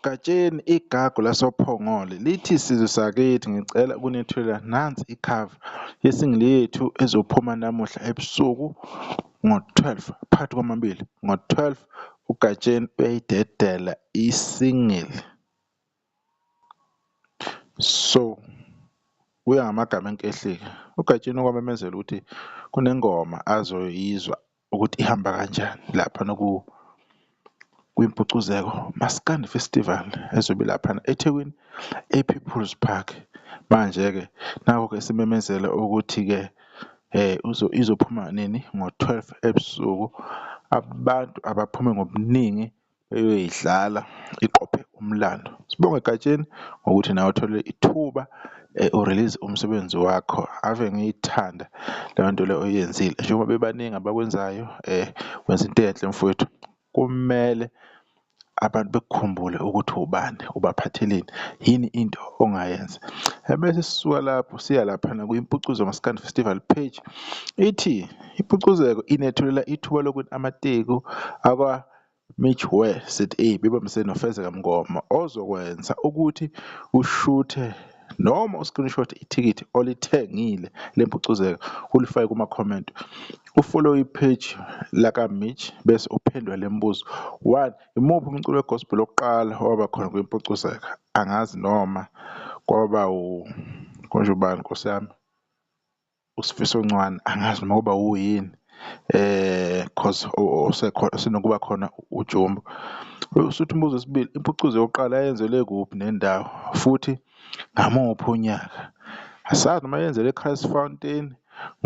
Gatsheni igagu lasoPhongolo lithi sizwe sakithi ngicela ukunethulela nansi ikhava ye-single yethu ezophuma namuhla ebusuku ngo-12 phakathi kwamabili ngo-12 uGatsheni uyayidedela i-single. So kuya ngamagama enkehleke uGatsheni okwamemezela ukuthi kunengoma azoyizwa ukuthi ihamba kanjani laphana kwiMpucuzeko Maskandi Festival ezobe ilaphana eThekwini e-People's Park. Manje-ke nakho-ke simemezela ukuthi-ke izophuma nini? Ngo-12 ebusuku. Abantu abaphume ngobuningi beyoyidlala iqophe umlando. Sibonge Gatsheni ngokuthi nawe uthole ithuba u-release umsebenzi wakho. Ave ngiyithanda leyo nto le oyenzile njengoba bebaningi abakwenzayo wenza into enhle mfowethu. Kumele abantu bekukhumbule ukuthi uwubani, ubaphatheleni, yini into ongayenza. Ebese sisuka lapho siya laphana kwiMpucuzo Maskandi Festival page, ithi impucuzeko inethulela ithuba lokuthi amateki akwa-Mitchware ZA bebambisene noFezeka Mngoma ozokwenza ukuthi ushuthe noma u-screenshot ithikithi olithengile lempucuzeko ulifake kuma-comment u-follow i-page laka-Mitch bese uphendula le mibuzo. One, imuphi umculo we-gospel wokuqala owaba khona kwimpucuzeko? Angazi noma kwaba konje ubani Nkosi yami? uSifiso Ncwane angazi noma kuba uyini cause osekhona osenokuba khona uJumbo. Usuthi umbuzo wesibili, impucuzo yokuqala yayenzelwe kuphi nendawo futhi ngamuphi unyaka? Asazi noma yenzelwe e-Christ Fountain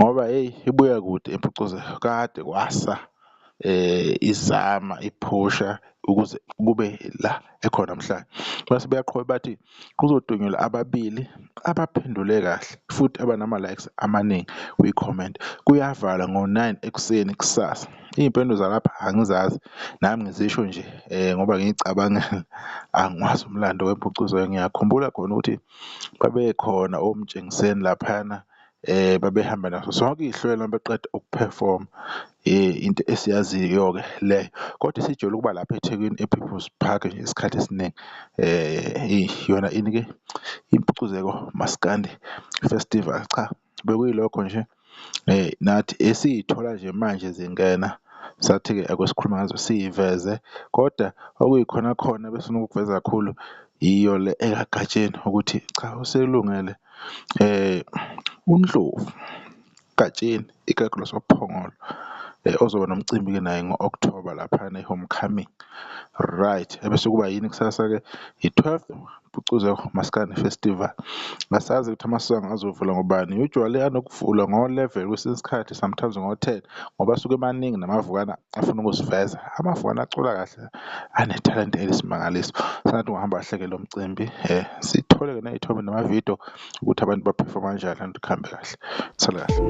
ngoba hheyi ibuya kude impucuzo kade kwasa izama iphusha ukuze kube la ekhona namhlanje. Base beyaqhubeka bathi kuzodunyelwa ababili abaphendule kahle futhi abanama-likes amaningi kwi-comment. Kuyavalwa ngo-9 ekuseni kusasa. Iy'mpendulo zalapha angizazi nami ngizisho nje ngoba ngiy'cabangela angiwazi umlando wempucuzo. Ngiyakhumbula khona ukuthi babekhona oMtshengiseni laphayana babehamba naso sonke iy'hlwele uma beqeda ukuphefoma into esiyaziyo-ke leyo. Kodwa isijwayele ukuba lapha eThekwini e-People's Park nje isikhathi esiningi yona ini-ke? Impucuzeko Maskandi Festival. Cha, bekuyilokho nje nathi esiy'thola nje manje zingena sathi-ke ake sikhulume ngazo siy'veze kodwa okuyikhona khona ebesifuna ukukuveza kakhulu yiyo le ekaGatsheni ukuthi cha uselungele uNdlovu Gatsheni igagu lasoPhongolo ozoba nomcimbi-ke naye ngo-October laphayana e-Homecoming. Right, ebese kuba yini kusasa-ke? I-12 Mpucuzeko Maskandi Festival. Asazi ukuthi amasongo azovula ngobani, usually anokuvulwa ngo-11 kwesinye isikhathi sometimes ngo-10 ngoba asuke emaningi namavukana afuna ukuziveza. Amavukana acula kahle anethalente elisimangaliso. Sengathi ungahamba kahle-ke lo mcimbi sithole-ke ney'thombe namavidiyo ukuthi abantu baphefoma kanjani and kuhambe kahle. Sala kahle.